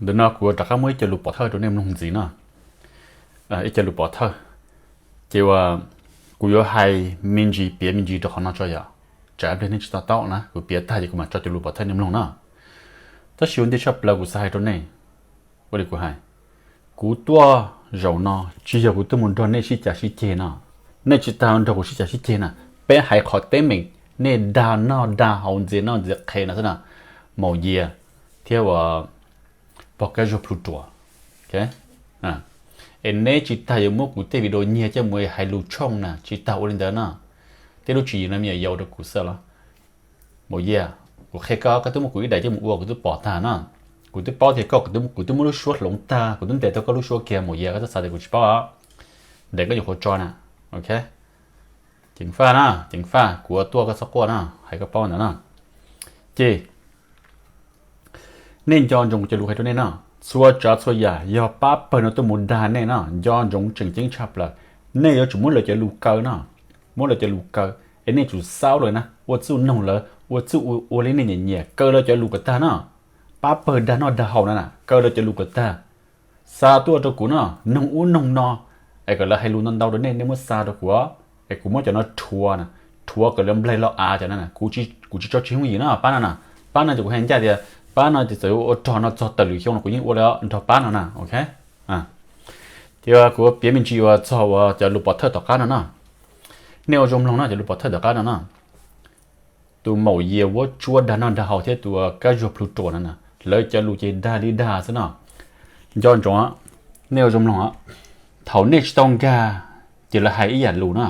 Ntawm no kuv rov qab muab ib co lus pov thawj rau nej mloog ntxiv no. Ib co lus pov thawj, ces uas kuv yuav hais me ntsis piav me ntsis rau qhov no tso yom, tsam pliag nej tsis to taub na, kuv piav tag ces kuv mam tso cov lus pov thawj nej mloog na. Tab sis ua ntej tshaj plaws kuv xav hais rau nej, ua li kuv hais, kuv tuaj zaum no tsis yog kuv tuaj mus nrog nej sib cav sib ceg no. Nej tsis tas nrog kuv sib cav sib ceg na. Peb hais qhov teeb meem nej dag noj dag haus ntxias noj ntxias qhev no xwb na, Maum Yias thiab uas pog Kab Zuag Plhu Ruam. Es neb tsis tas yuav muab kuv tej video nyiag coj mus hais lus tshooj na, tsis tas ua li ntawd no. Tej lub tswv yim no me nyuam yaus rau kuv xwb los. Maum Yias, kuv qhia koj, koj twb muab kuv ib daim coj mus ua kuv twb pom tag na. Kuv twb paub tias koj, kuv twb muab lub suab hloov tag, kuv twb ntes tau koj lub suab kiag Maum Yias, koj txhob xav tias kuv tsis paub. Daim koj nyuam qhuav tso na. Ok, ceev faj na, ceev faj, kuv tuaj koj txhob quaj na, hais koj paub ntawd na. Ces nej nco ntsoov kuv cov lus hais rau nej no, txhua tsav txhua yam yog pab pawg no tuaj mus dag nej no, nco ntsoov tseem ceeb tshaj plaws. Nej yuav tsum muab lawv cov lus kaw no, muab lawv cov lus kaw, es nej tsum xaub lawm na, ua txuj noog lawv, ua txuj ua li nej nyiam nyiam, kaw lawv cov lus kom tag no. Pab pawg dag noj dag haus no na, kaw lawv cov lus kom tag. Xa tuaj rau kuv no, noog ub noog no, es kom lawv hais lus ntau ntau rau nej, nej muab xa rau kuv, es kuv muab cov no rhuav na, rhuav kom lawv nplaig los av cov no na. Kuv tsis tso tseg yooj yim no, pab no na, pab no ces kuv hais ncaj tias pab no ces txawm ua rog no txog tawm lwm xyoo los kuv yeej ua li nrog pab no na. Ok, ces kuv piav me ntsis uas txog uas cov lus pov thawj tom qab no no. Nej ua zoo mloog no, cov lus pov thawj tom qab no no. Tus Maum Yias Vuab Tsuab dag noj dag haus thiab tus Kab Zuag Plhu Ruam no na, lawv cov lus ces dag li dag xwb no. Nco ntsoov, nej ua zoo mloog, thaum nej tsis tau nkag, ces lawv hais ib yam lus no.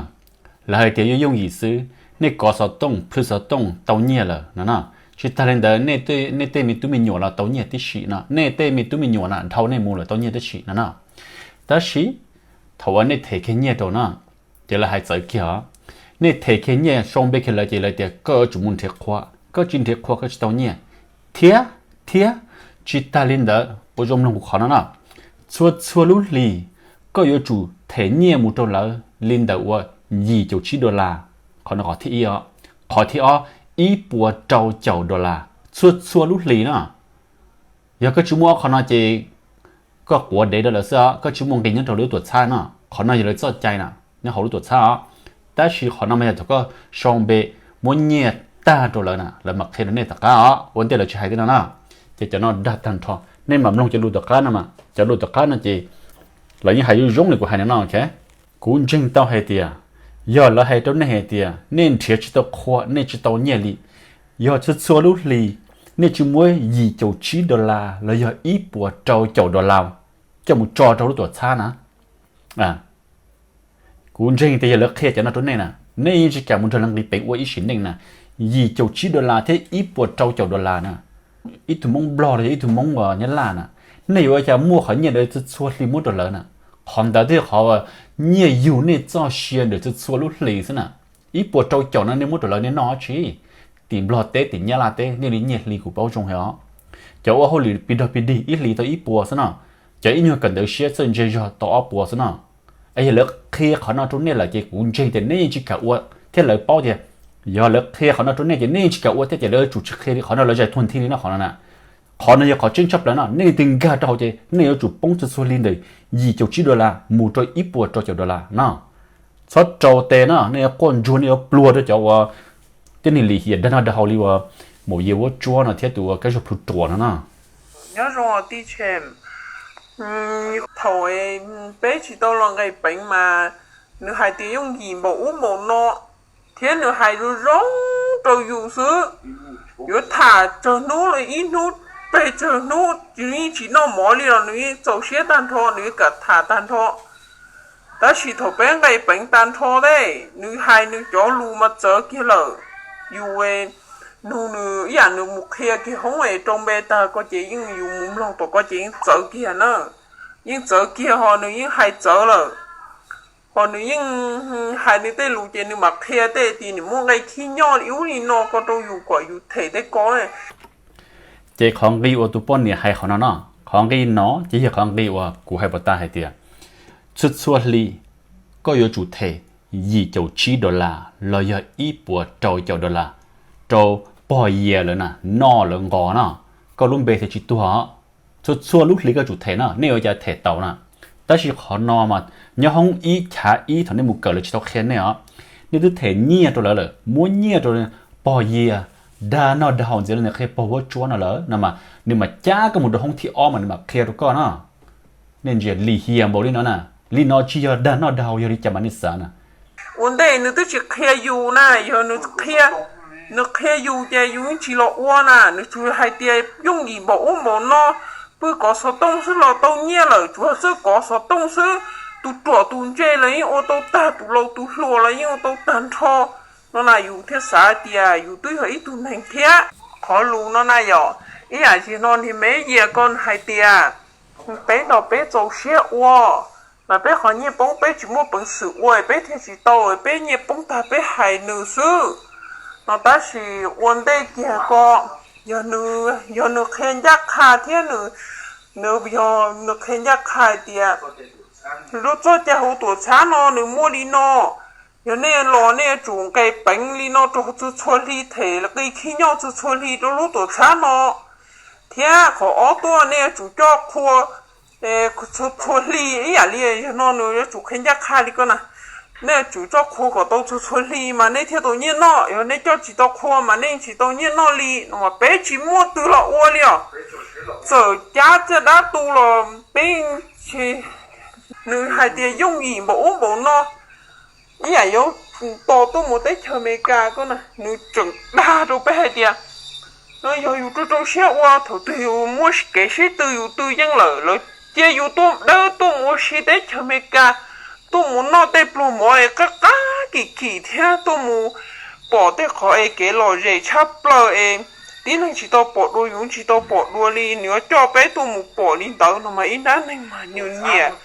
Lawv hais tias yooj yooj yim xwb, nej kov xov tooj plhws xov tooj tau nyiaj lawm no no. Tsis tas li ntawd, nej tej me tub me nyuam los tau nyiaj tib si no, nej tej me tub me nyuam na dhau nej mus lawm tau nyiaj tib si no no. Tab sis thaum uas nej them kiag nyiaj rau no, ces lawv hais txawv kiag os. Nej them kiag nyiaj sau npe kiag lawv ces lawv tias koj yuav tsum mus nrhiav qhua, koj tsis nrhiav qhua koj tsis tau nyiaj. Thiab, thiab, tsis tas li ntawd, ua zoo mloog kuv qhov no no, txhua txhua lub hlis koj yuav tsum them nyiaj mus rau lawv li ntawm uas yim caum tsib dollar. Qhov no qhov thib ib os. Qhov thib ob, ib puas rau caum dollar txhua txhua lub hlis no. Yog koj tsis muaj ob qhov no ces koj quav dev rau lawv xwb os, koj tsis muaj nqis nyob rau lub tuam txhab no. Qhov no yog lawv txoj cai na, nyob hauv lub tuam txhab os. Tab sis qhov no mas yog thaum koj sau npe muab nyiaj tag rau lawv na, lawv mam qhia rau nej tom qab os, ua ntej lawv tsis hais tej no na. Ces cov no dag tag nrho, nej mam mloog cov lus tom qab no mas, cov lus tom qab no ces lawv yeej hais zoo zoo li kuv hais no no. Kuv ntseeg tau hais tias yog lawv hais rau nej hais tias nej nrhiav tsis tau qhua, nej tsis tau nyiaj li, yog txhua txhua lub hlis nej tsis muab yim caum tsib dollar los yog ib puas rau caum dollar coj mus tso rau lub tuam txhab na, kuv ntseeg tias yog lawv qhia cov no rau nej na, nej yeej tsis kam mus nrog lawv nqis peev ua ib sim neej na. Yim caum tsib dollar thiab ib puas rau caum dollar na, ib tug Hmoob Nplog los yog ib tug Hmoob uas Nyab Laj na, nej yuav ua cas muaj qhov nyiaj ntawd txhua txhua hli muab rau lawv na? Qhov ntawd thiaj qhov nyiaj yug nej txoj sia ntawm txhua txhua lub hlis xwb na. Ib puas rau caum no nej muab rau lawv nej noj dab tsi? Tim Nplog teb tim Nyab Laj teb nej li nyiaj hli kuv paub zoo heev os. Cov ua hauj lwm pis dog pis dig ib hlis tau ib puas xwb no. Cov ib nyuag kawm ntawv siab txawj ntse zog tau ob puas xwb no. Es yog lawv qhia qhov no rau nej lawm ces kuv ntseeg tias nej yeej tsis kam ua, thiab lawv paub tias yog lawv qhia qhov no rau nej ces nej yeej tsis kam ua thiab, ces lawv yuav tsum tsis qhia li qhov no, lawv zais thuam thi li no qhov no na. Qhov no yog qhov tseeb tshaj plaws no, nej leej twg nkag rau hauv ces nej yuav tsum poob txhua txhua hli ntawm yim caum tsib dollar mus rau ib puas rau caum dollar no. Txhob rau tes no, nej yuav quaj ntsuag, nej yuav pluag rau cov uas tib neeg lim hiam dag noj dag haus li uas Maum Yias Vuab Tsuab no thiab tus uas Kab Zuag Plhu Ruam no no. Nyob zoo tij Tshem, thaum peb tsis tau los nqis peev mas nws hais tias yooj yim npaum ub npaum no, thiab nws hais zoo zoo rau yus xwb. Yuav tham tsawg hnub los ib hnub pes tsawg hnub, nws yeej tsis noj mov li los nws yeej txaus siab tag nrho, nws yeej kam tham tag nrho. Tab sis thaum peb nqis peev tag nrho thiab, nws hais nws cov lus mas txawv kiag lawm. Yus nug nws ib yam nws mus qhia kiag hoob es rau npe tag ko ces yeej yus mus mloog tom ko ces yeej txawv kiag na. Yeej txawv kiag ho nws yeej hais txawv lawm. Ho nws yeej hais nws tej lus ces nws mam qhia tej tias nws muaj nqe khib nyob li ub li no ko rau yus kom yus them tej ko. Ces qhov nqi uas tus poj niam hais qhov no no, qhov nqi no ces yog qhov nqi uas kuv hais puas tas hais tias txhua txhua hli koj yuav tsum them yim caum tsib dollar los yog ib puas rau caum dollar rau pog Yias lawv na, noj lawv nqos no, koj lub npe thiaj tsis tuag. Txhua txhua lub hli koj tsum them no, nej yuav cas them tau na. Tab sis qhov no mas nyob hoob ib chav ib thaum nej mus kawm lawv tsis tau qhia nej os. Nej twb them nyiaj rau lawv lawm, muab nyiaj rau pog Yias dag noj dag haus ntxiv li nws qhia pog Vuab Tsuab no lawm no mas nws mam cab koj mus rau hoob thib ob mas nws mam qhia rau koj no. Nej ntsia lim hiam npaum li no na. Li no tsis yog dag noj dag haus yog li cas mas nej xav na. Ua ntej nws twb tsis qhia yus na, yog nws qhia, nws qhia yus ces yus yeej tsis los ua na. Nws tsuas hais tias yooj yim npaum ub npaum no, pw kov xov tooj xwb los tau nyiaj lawm, tsuas xwb kov xov tooj xwb, tus ruam tus ntse los yeej ua tau tag, tus laus tus hluas los yeej ua tau tag nrho no na. Yus thiaj xav tias yus twb yog ib tug neeg thiab. Qhov lus no na yom, ib yam li no niag me Yias ko hais tias peb nrog peb txaus siab ua, mas peb qhov nyiaj poob peb tsis muaj peev xwm ua, peb thiaj tsis tau, peb nyiaj poob tag peb hais nws xwb no. Tab sis ua ntej kiag ko, yog nws qhia ncaj qha thiab nws, nws yog nws qhia ncaj qha hais tias lub txoj cai hauv tuam txhab no nws muaj li no, yog nej los nej yuav tsum nqes peev li no rau txhua txhua hli, them qi khib nyob txhua txhua hli rau lub tuam txhab no, thiab qhov ob tuaj nej yuav tsum coj qhua txhua txhua hli ib yam li yog no. Nws yuav tsum qhia ncaj qha li ko na, nej yuav tsum coj qhua kom tau txhua txhua hli mas nej thiaj tau nyiaj noj, yog nej coj tsis tau qhua mas nej tsis tau nyiaj noj li no. Mas peb tsis muaj twg los ua li os. Txawm cab caj dab tu los peb, nws hais tias yooj yim npaum ub npaum no, ib yam yuav tos tuaj mus teb chaws Amelikas ko na, nws tseem dag rau peb hais tias no yog yus rau rau siab ua, thaum twg yus muaj kev sib tw yus tw yeej lawm, lawv cia yus tuaj dawb tuaj mus ua si teb chaws Amelikas, tuaj mus noj tej pluag mov es qab qab kim kim thiab tuaj mus pom tej qhov es kev lom zem tshaj plaws es tib neeg tsis tau pom dua, yus tsis tau pom dua li, nws yuav coj peb tuaj mus pom li ntawd no mas ib nrab neeg mas nyiam nyiam.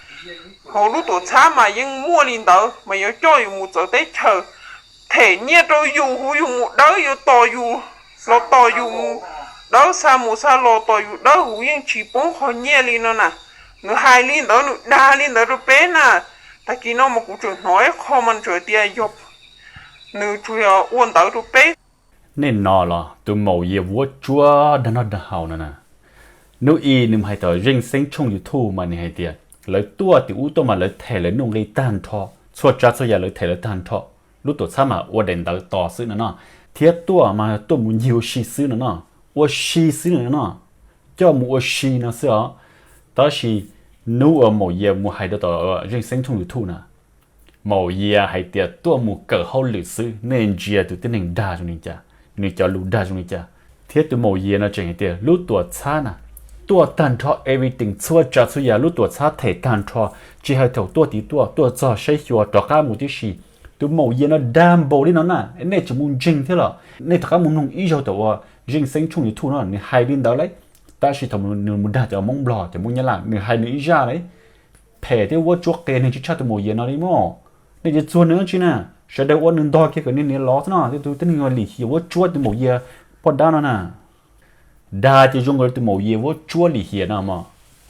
Hauv lub tuam txhab mas yeej muaj li ntawd mas yuav coj yus mus txawv teb chaws, them nyiaj rau yus, hu yus mus dawb, yuav tos yus, los tos yus mus dawb, xa mus xa los tos yus dawb, hu yeej tsis poob qhov nyiaj li no na. Nws hais li ntawd, nws dag li ntawd rau peb na. Tag kis no mas kuv tseem hnov ib qho mas nws tseem tias yog nws tsuas yog ua ntawd rau peb. Nej no los tus maum Yias Vuab Tsuab dag noj dag haus no na. Hnub i nws hais tom Zeej Xeeb tshooj YouTube mas nws hais tias lawv tuaj tim ub tuaj mas lawv them lawv nuj nqi tag nrho, txhua tsav txhua yam lawv them lawv tag nrho, lub tuam txhab mas ua daim ntawv tos xwb no no, thiab tuaj mas tuaj mus ncig ua si xwb no no, ua si xwb no no, coj mus ua si no xwb os. Tab sis hnub uas maum Yias mus hais rau tom Zeej Xeeb tshooj YouTube na, maum Yias hais tias tuaj mus kawm hauj lwm xwb, nej ntsia tus tib neeg dag zoo li cas, nws cov lus dag zoo li cas. Thiab tus maum Yias no tseem hais tias lub tuam txhab na, tuaj tag nrho everything, txhua tsav txhua yam lub tuam txhab them tag nrho, tsis hais thaum tuaj tid tuaj, tuaj txog saib xyuas rov qab mus tib si. Tus maum Yias no dag npaum li no na, nej tseem mus ntseeg thiab los? Nej rov qab mus mloog ib zaug thaum uas Zeej Xeeb tshooj YouTube no nws hais li ntawd lauj. Tab sis thaum nws mus dag cov Hmoob Nplog, cov Hmoob Nyab Laj, nws hais nws ib zaj lauj. Phem thiab vuab tsuab qias neeg tsis tshaj tus maum Yias no li mog. Nej tsis txuag nws dab tsi na, sawv daws ua nws ntog kiag kom nws niam los xwb no, thiab tus tib neeg lim hiam vuab tsuab tus maum Yias poj dab no na. Dag ces zoo nkaus li tus maum Yias vuab tsuab lim hiam no mog.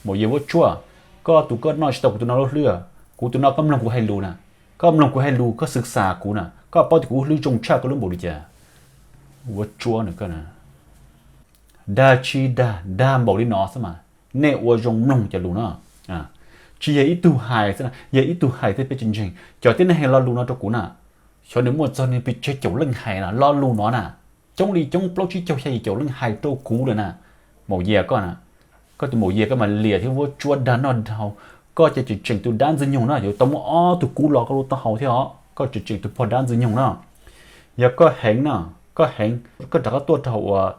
Maum Yias vuab tsuab, koj tus koj noj tsis tau kuv tus no lub hlwb, kuv tus no koj mloog kuv hais lus na, koj mloog kuv hais lus, koj xwv xas kuv na, koj paub tias kuv lub hlwb zoo tshaj koj lub npaum li cas. Vuab tsuab nws koj na. Dag tsis dag, dag npaum li no xwb mas nej ua zoo mloog cov lus no. Tsis yog ib tug hais xwb, yog ib tug hais thiab peb tsis ntseeg. Cov tib neeg hais lo lus no rau kuv na, xyov nws muaj txog nws pes tsawg caum leej hais lo lus no na, coob li coob plaub tsib caug xya yim caum leej hais rau kuv lawm na. Maum Yias koj na, koj tus maum Yias koj mas liam thiab vuab tsuab dag noj dag haus. Koj ces tseem tseem tus dab ntxwg nyoog na, yuav tau muab ob tug kub lo koj lub taub hau thiab os, koj tseem tseem tus pog dab ntxwg nyoog na. Yog koj heev na, koj heev koj rov qab tuaj rau hauv uas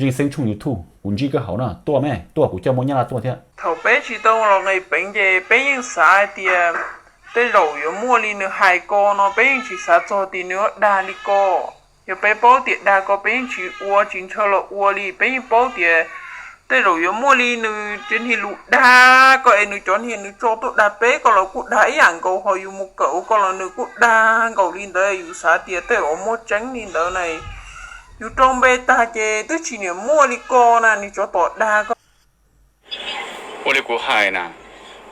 Zeej Xeeb tshooj YouTube, kuv ntsib koj hauv na, tuaj me, tuaj kuv coj Hmoob Nyab Laj tuaj thiab. Thaum peb tsis tau los nqis peev ces peb yeej xav hais tias tej zaum yuav muaj li nws hais ko no, peb yeej tsis xav txog tias nws yuav dag li ko. Yog peb paub tias dag ko peb yeej tsis ua, tsis ntshaw los ua li, peb yeej paub tias tej zaum yuav muaj li nws cov niag lus dag ko es nws cov niag nws tso tuaj dag peb ko los kuj dag ib yam nkaus, ho yus mus kawm ua ko los nws kuj dag nkaus li ntawd, yus xav tias tej zaum muaj tseeb li ntawd na. Yus rau npe tag ces twb tsis niam muaj li ko na, nws tsov tom dag ko. Ua li kuv hais na,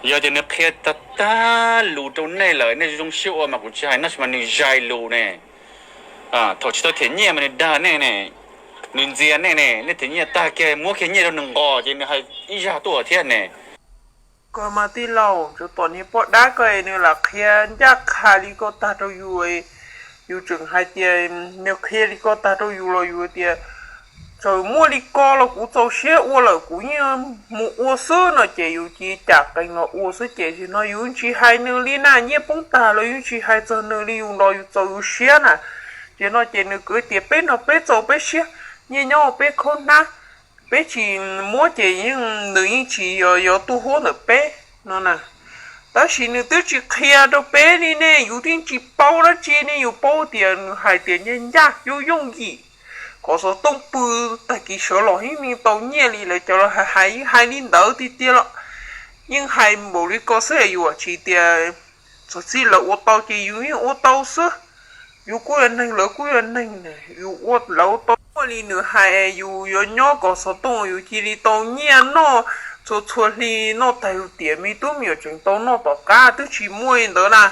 yog tias nws qhia tag tag lus rau nej lawm nej zoo siab ua mas kuv tsis hais, tab sis mas nws zais lus ne. Thaum tsis tau them nyiaj mas nws dag nej ne. Nws ntxias nej ne, nej them nyiaj tag kiag muab kiag nyiaj rau nws nqos ces nws hais ib zaj tuaj thiab ne. Koj mas tij laug, tsov tom niag poj dab ko nws lam qhia ncaj qha li ko tag rau yus. Yus tseem hais tias nws qhia li ko tag rau yus los yus tias txawm muaj li ko los kuv txaus siab ua lawm, kuv yeej mus ua xwb no ces yus cia li cam qees los ua xwb ces no yus tsis hais nws li na, nyiaj poob tag los yus tsis hais txog nws li, yus nrog yus txaus yus siab na. Ces no ces nws kwv tias peb no peb txaus peb siab, nyiaj nyob peb khaub hnab, peb tsis muab ces yeej nws yeej tsis yuav tuaj huab ntawm peb no na. Tab sis nws twb tsis qhia rau peb li ne, yus twb tsis paub dab tsi ne, yus paub tias nws hais tias ncaj ncaj yooj yooj yim, kom xov tooj pw tag kis sawv los yeej tau nyiaj li lawv cov los hais hais li ntawd tiag tiag los yeej hais npaum li ko xwb, yus tsis tias txog txij lawv ua tau ces yus yeej ua tau xwb. Yus kuj yog neeg lawv kuj yog neeg, yus ua lawv ua tau muaj li nws hais, yus yuav nyob kom xov tooj yus cia li tau nyiaj noj txhua txhua hli, noj tag yus tiam me tub me nyuam tseem tau noj tom qab, twb tsis muaj li ntawd na.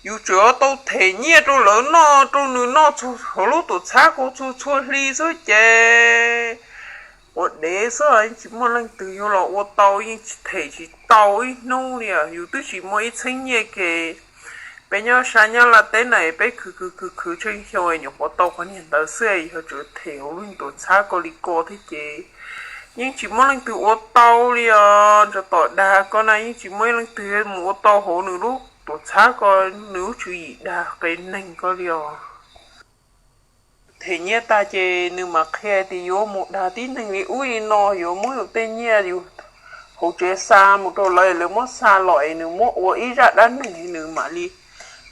Yus tseem tau them nyiaj rau lawv noj, rau nws noj txhua lub tuam txhab ko txhua txhua hli xwb ces ua dev xwb, yeej tsis muaj leej twg yuav los ua tau, yeej them tsis tau ib hnub li. Yus twb tsis muaj ib txheeb nyiaj kiag. Peb nyob sab Nyab Laj teb na, peb khwv khwv khwv khwv tsheej xyoo nyuam qhuav tau qhov niag ntawd xwb, yog tseem them hauv lub tuam txhab ko li ko thiab ces yeej tsis muaj leej twg ua tau li os. Tsov tom dag ko na yeej tsis muaj ib leej twg mus ua tau hauv nws lub tuam txhab ko, nws lub tswv yim dag qias neeg ko li os. Them nyiaj tag ces nws mam qhia tias yuav mus dag tib neeg li ub li no, yuav muab yus tej nyiaj yus hauv tsev xa mus rau lawv, lawv muab xa los es nws muab ua ib zaj dab neeg, nws mam li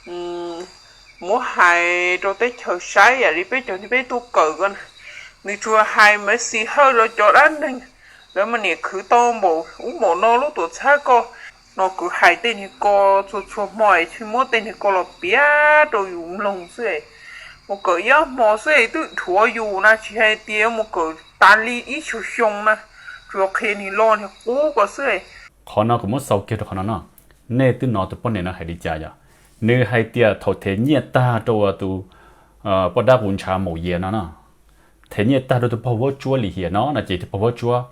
muab hais rau teb chaws saib. Yam li peb cov peb tuaj kawm ko na, nws tsuas hais Maiv Xis Hawj los cov dab neeg, lawv mas niam khwv tau npaum ub npaum no lub tuam txhab ko no, kwv hais tej niag ko txhua txhua hmo es muab tej niag ko los piav rau yus mloog xwb. Mus kawm ib ob hmo xwb twb dhuav yus na, tsis hais tias mus kawm tas li ib xyoo xyoo na, tsuas qhia niag loj niag qub ko xwb. Qhov no kuv muab xaus kiag rau qhov no no, nej twb hnov tus poj niam no hais li cas yom? Nws hais tias thaum them nyiaj tag rau tus poj dab quv ntshav Maum Yias no no, them nyiaj tag rau tus pog vuab tsuab Lis Hias no no ces tus pog vuab tsuab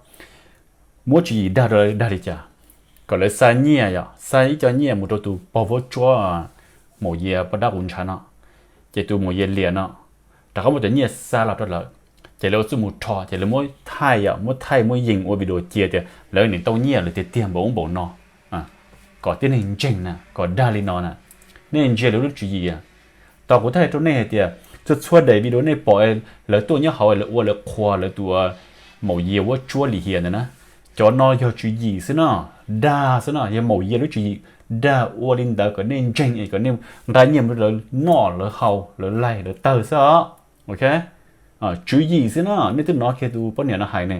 muab tswv yim dag rau lawv dag li cas? Kom lawv xa nyiaj yom, xa ib co nyiaj mus rau tus pog vuab tsuab Maum Yias poj dab quv ntshav no, ces tus Maum Yias Lias no rov qab muab cov nyiaj xa los rau lawv, ces lawv ua txuj mus rho ces lawv muab thaij yom, muab thaij muab yees ua video cia tias lawv niam tau nyiaj lawm tiag tiag npaum ub npaum no, kom tib neeg ntseeg na, kom dag li no na. Nej ntsia lawv lub tswv yim. Tau kuv thaij rau nej hais tias txhua txhua daim video nej pom lawv tuaj nyob hauv lawv ua lawv qhuas lawv tus Maum Yias vuab tsuab Lis Hias ntawd na, cov no yog tswv yim xwb no, dag xwb no, yog Maum Yias lub tswv yim dag ua li ntawd kom nej ntseeg es kom nej nqa nyiaj mus rau lawv noj lawv haus lawv laig lawv tawg xwb os. Ok, tswv yim xwb no, nej twb hnov kiag tus poj niam no hais ne.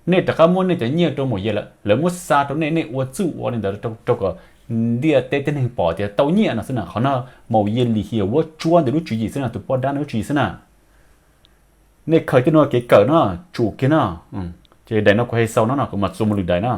Nej rov qab muab nej cov nyiaj rau Maum Yias lawm, lawv muab xa rau nej, nej ua txuj ua li ntawd rau kom ntiaj teb tib neeg pom tias tau nyiaj no xwb na. Qhov no Maum Yias Lis Hias vuab tsuab ntawd lub tswv yim xwb no, tus poj dab no lub tswv yim xwb na. Nej khaws tej no kev kawm no, tsum kiag no. Ces daim no kuv hais xaus no no, kuv mam txuas mus lwm daim no.